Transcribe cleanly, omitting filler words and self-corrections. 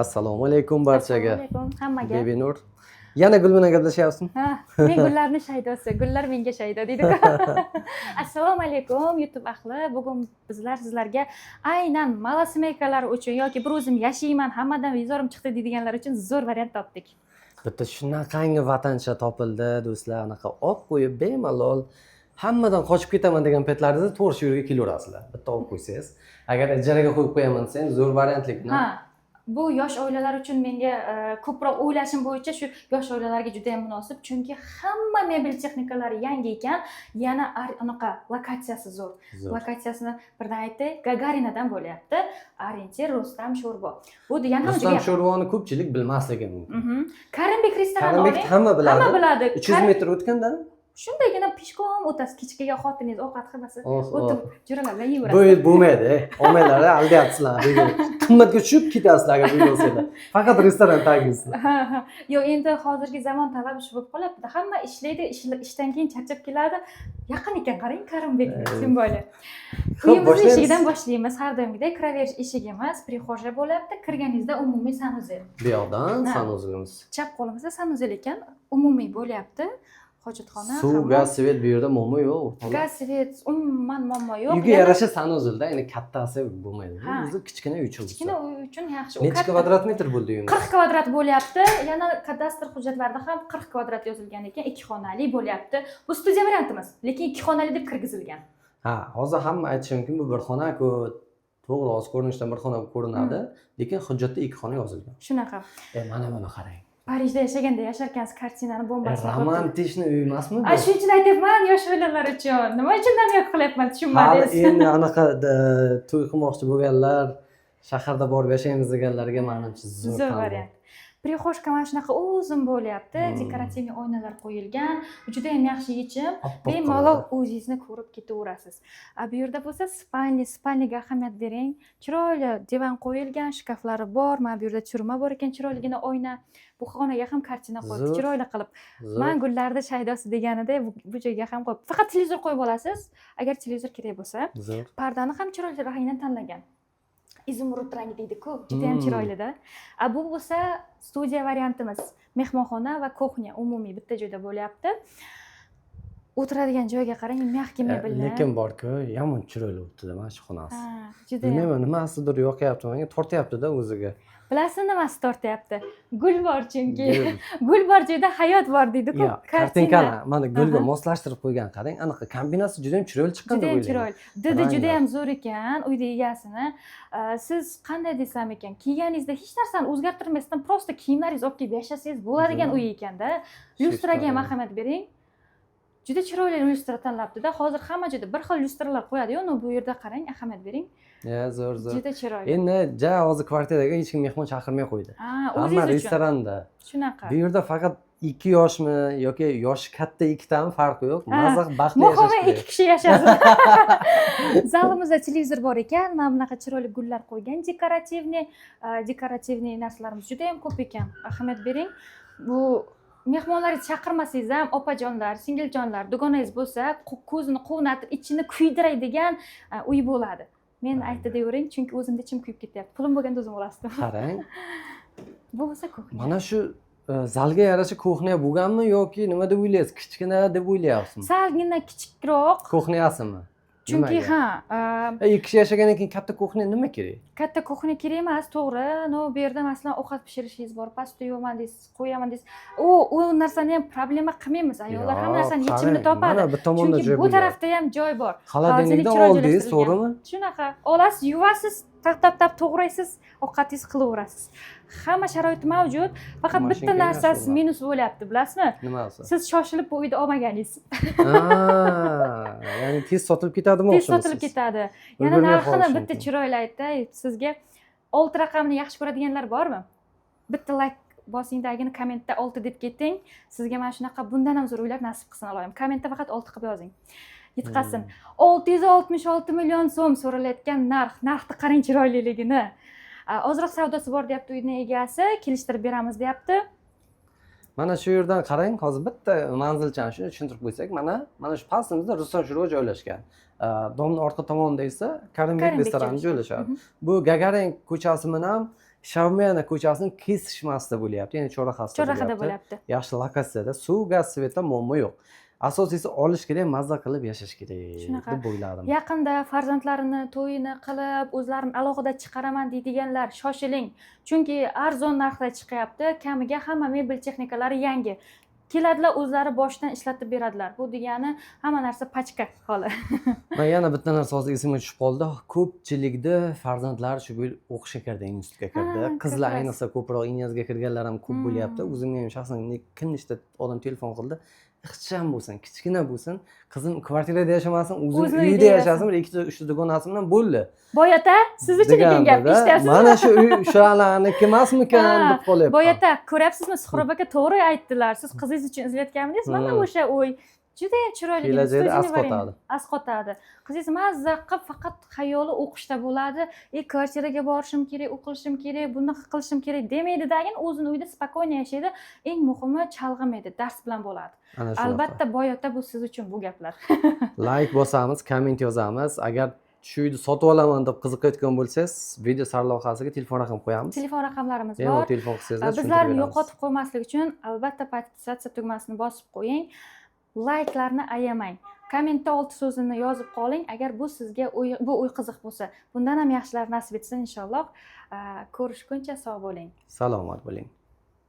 Assalomu alaykum barchaga. Assalomu alaykum hammaga. Bebinur, yana gul bilan gaplashyapsizmi? Ha, men gullarni shaydosi, gullar menga shaydo deydi. Assalomu alaykum, YouTube ahli. Bugun bizlar sizlarga aynan малосемейка lar uchun yoki bir o'zim yashayman, hammadan bezorim chiqdi deydiganlar uchun zo'r variant topdik. Bitta shunaqangi vatancha topildi, do'stlar. Anaqa olib qo'yib, bemalol hammadan qochib ketaman degan paytlaringizda to'g'ri shu yerga kelaverasizlar. Bitta olib qo'ysangiz, agar ijaraga qo'yib qo'yaman desangiz, zo'r variantlik. Ha, bu yosh oilalar uchun menga ko'proq o'ylashim bo'yicha shu yosh oilalarga juda ham munosib, chunki hamma mebel texnikalari yangi ekan, yana anaqa lokatsiyasi zo'r. Zo'r. Lokatsiyasini birdan aytay, Gagarinadan bo'lyapti. Ориентир Rustam Sho'rbo. Bu degani ham juda Rustam yaqin. Sho'rvoni ko'pchilik bilmasligi mumkin. Karimbek restorani Karimbekni oling. hamma biladi. Hamma biladi. 300 metr o'tganda. Shundaygina пешком o'tasiz, kechkiga xotiningiz ovqat qilmasa, Oh, o'tib oh. jo'ralar bilan Bu yeyverasiz. yil bo'lmaydi, olmanglar, aldayapsizlar. Bugun qimmatga tushib ketasizlar agar bu bo'lsanglar. Faqat restoran tangiysizlar. Ha. Yo'q, endi hozirgi zamon talabi shu bo'lib qolyapti. Hamma ishlaydi, ishdan keyin charchab keladi. Yaqin ekan, qarang, Karimbek, тем более. Xo'p, Uyimizni boshlaymiz. eshigidan boshlaymiz. Har doimgidek kiraverish eshigimiz, прихожая bo'lyapti. Kirganingizda umumiy санузел. Bu yoqdan Ha. санузел imiz. Chap qo'limizda санузел ekan, umumiy bo'lyapti. Hojatxona, Suv, hammom. gaz, свет, bu yerda muammo yo'q, o'rtoqlar. Gaz, свет umuman muammo yo'q. Uyga Yana yarasha санузел da, endi kattasi bo'lmaydi. Ha. O'zi kichkina uycha bo'lsa. Kichkina uy uchun yaxshi. U Necha kvadrat metr bo'ldi uyimiz? 40 kvadrat bo'lyapti. Yana kadastr hujjatlarida ham 40 kvadrat yozilgan ekan, ikki xonali bo'lyapti. Bu studiya variantimiz, lekin ikki xonali deb kirgizilgan. Ha, hozir hamma aytishi mumkin, bu bir xona-ku. To'g'ri, hozir ko'rinishdan bir xona bo'lib ko'rinadi, lekin hujjatda ikki xona yozilgan. Shunaqa. E, mana buni qarang. Parijda yashaganda yasharkansiz, kartinani bombasini qo'yib. Романтичный uy emasmi bu? A, shuning uchun aytyapman, yosh oilalar uchun. Nima uchun намёк qilyapman, Hali tushunmadingiz? endi anaqa to'y qilmoqchi bo'lganlar, shaharda borib yashaymiz deganlarga, manimcha, zo'r Zo'r tanlov. variant. Прихожка mana shunaqa uzun bo'lyapti, декоративный oynalar qo'yilgan, juda ham yaxshi yechim. Oppoq Bemalol qiladi. o'zingizni ko'rib ketaverasiz. A bu yerda bo'lsa спальня, спальня ga ahamiyat bering. Chiroyli divan qo'yilgan, shkaflari bor, mana bu yerda churma bor ekan, chiroyligina oyna. Bu xonaga ham kartina qo'yibdi, Zo'r. chiroyli qilib. Zo'r. Man gullarni shaydosi deganida bu joyga ham qo'yib, faqat televizor qo'yib olasiz, agar televizor kerak bo'lsa. Zo'r. Pardani ham chiroyli rangdan tanlagan. Изумруд rangi deydi-ku, juda ham chiroylida. A bu bo'lsa studiya variantimiz. Mehmonxona va кухня umumiy bitta joyda bo'lyapti. O'tiradigan joyga qarang, мягкий mebellar. Lekin borku, yomon chiroyli bo'libdida mana shu xonasi. Ha, juda ham. Bilmayman, nimasidir yoqyapti menga, tortyaptida o'ziga. Bilasizmi, nimasi tortyapti? Gul bor chunki. Gul. Gul bor joyda hayot bor deydi-ku. Yo'q, kartinkani mana gulga moslashtirib qo'ygan, qarang, anaqa kombinatsiya juda ham chiroyli chiqqan Juda deb ham o'ylayman. chiroyli. Didi juda Ranglar. ham zo'r ekan uyda egasini. Siz qanday desam ekan, kiyganingizda hech narsani o'zgartirmasdan просто kiyimlaringizni olib kelib yashasangiz bo'ladigan Zo'r. uy ekanda. Lyustraga ham ahamiyat bering. Juda chiroyli lyustra tanlabdida. Hozir hamma joyda bir xil lyustralar qo'yadi-yu, но bu yerda qarang, ahamiyat bering. Ya, zo'r, zo'r. Juda chiroyli. Endi ja hozir kvartiraga hech kim mehmon chaqirmay qo'ydi. Ha, Hamma o'zingiz uchun. restoranda. Shunaqa. Bu yerda faqat ikki yoshmi yoki yoshi katta ikkitami, farqi yo'q. Ha. Maza qilib baxtli yashash Muhimi, kerak. ikki kishi yashasin. Zalimizda televizor bor ekan. Mana bunaqa chiroyli gullar qo'ygan, декоративный narsalarimiz juda ham ko'p ekan. Ahamiyat bering. Bu mehmonlaringizni chaqirmasangiz ham, opajonlar, singiljonlar, dugonangiz bo'lsa, ko'zini quvnatib, ichini kuydiradigan uy bo'ladi. Men aytdi deyavering, chunki o'zimda ichim kuyib ketyapti. Pulim bo'lganda o'zim olasdim. Qarang. Bu bo'lsa кухня. Mana shu zalga yarasha кухня bo'lganmi yoki nima deb o'ylaysiz? Kichkina deb o'ylayapsizmi? Salgina kichikroq. Кухня simi? Chunki Nimaga? ha, Ikki kishi yashagandan keyin katta кухня nima kerak? Katta кухня kerak emas, to'g'ri. Но bu yerda, masalan, ovqat pishirishingiz bor, pasta yuvaman deysiz, qo'yaman deysiz. U narsani ham problema qilmaymiz. Ayollar hamma Yo'q, narsani yechimini qarang, topadi. mana bir tomonda Chunki joy bu bo'lyapti. tarafda ham joy bor. Холодильник dan Холодильник chiroyli oldingiz, joylashtirilgan. to'g'rimi? Shunaqa. Olasiz, yuvasiz, tap tap tap to'g'raysiz, ovqatingizni qilaverasiz. Hamma sharoit mavjud. Faqat bitta Mashinka narsasi yaxshi. minus bo'lyapti, bilasizmi? Nimasi? Siz shoshilib bu uyni olmaganingiz. Ha, ya'ni tez sotilib ketadimi? Tez sotilib ketadi. Yana Ulgurmay narxini qolishi bitta mumkin. chiroyli aytay sizga. Olti raqamni yaxshi ko'radiganlar bormi? Bitta layk bosing, tagini kommentda 6 deb keting. Sizga mana shunaqa bundan ham zo'r uylar nasib qilsin, iloyim. Kommentda faqat 6 qilib yozing. Yetqazsin. 666 million so'm so'ralayotgan narx. Narxni qarang chiroyliligini. Ozroq savdosi bor deyapti uyni egasi, kelishtirib beramiz deyapti. Mana shu yerdan qarang, hozir bitta manzilchani shuni tushuntirib qo'ysak, mana shu pastimizda Rustam Sho'rva joylashgan. Дом ni orqa tomonida esa Karimbek Karimbek restorani joylashgan. joylashadi. Bu Gagarin ko'chasi bilan Shavmiyana ko'chasining kesishmasida bo'lyapti, ya'ni chorrahasida Chorrahada bo'lyapti. bo'lyapti. Yaxshi lokatsiyada, suv, gaz, свет da muammo yo'q. Asosiysi, olish kerak, mazza qilib yashash kerak Shunaqa. deb o'yladim. Yaqinda farzandlarini to'yini qilib, o'zlarini alohida chiqaraman deydiganlar, shoshiling, chunki arzon narxda chiqyapti. Kamiga hamma mebel texnikalari yangi keladilar, o'zlari boshidan ishlatib beradilar. Bu degani hamma narsa pachka holi. Man yana bitta narsa hozir esimga tushib qoldi. Ko'pchilikda farzandlari shu yil o'qishga kirdi, institutga kirdi. Ha, Qizlar как раз. ayniqsa ko'proq inyazga kirganlar ham ko'p bo'lyapti. O'zimga ham shaxsan kim, nechta odam telefon qildi. Ixcham bo'lsin, kichkina bo'lsin, qizim kvartirada yashamasin, o'zini O'zini uyida uyida yashasin, bir ikkita, uchta dugonasi bilan bo'ldi. Boy ota, siz uchun ekan gap, Degandida, eshityapsizmi? mana shu uy shularniki emasmikan deb qolyapman. Boy ota, ko'ryapsizmi, Suhrob aka to'g'ri aytdilar. Siz qizingiz uchun izlayotganmidingiz? Mana o'sha uy judayam chiroyli. Kelajakda asqotadi. Asqotadi. Qizingiz mazza qilib, faqat xayoli o'qishda bo'ladi. E, kvartiraga borishim kerak, o'qishim kerak, bunaqa qilishim kerak demaydidagin, o'zini uyida спокойно yashaydi. Eng muhimi, chalg'imaydi, dars bilan bo'ladi. Ana shunaqa. Albatta, boy ota, bu siz uchun bu gaplar. Layk bosamiz, komment yozamiz. Agar shu uyni sotib olaman deb qiziqayotgan bo'lsangiz, video sarlavhasiga telefon raqam qo'yamiz. Telefon raqamlarimiz Bemalol bor. telefon qilsangizlar, tushuntirib Bizlarni beramiz. yo'qotib qo'ymaslik uchun albatta подписаться tugmasini bosib qo'ying, layklarni ayamang, kommentda olti so'zini yozib qoling, agar bu sizga bu uy qiziq bo'lsa. Bundan ham yaxshilar nasib etsin, inshaalloh. Ko'rishguncha sog' bo'ling. Salomat bo'ling.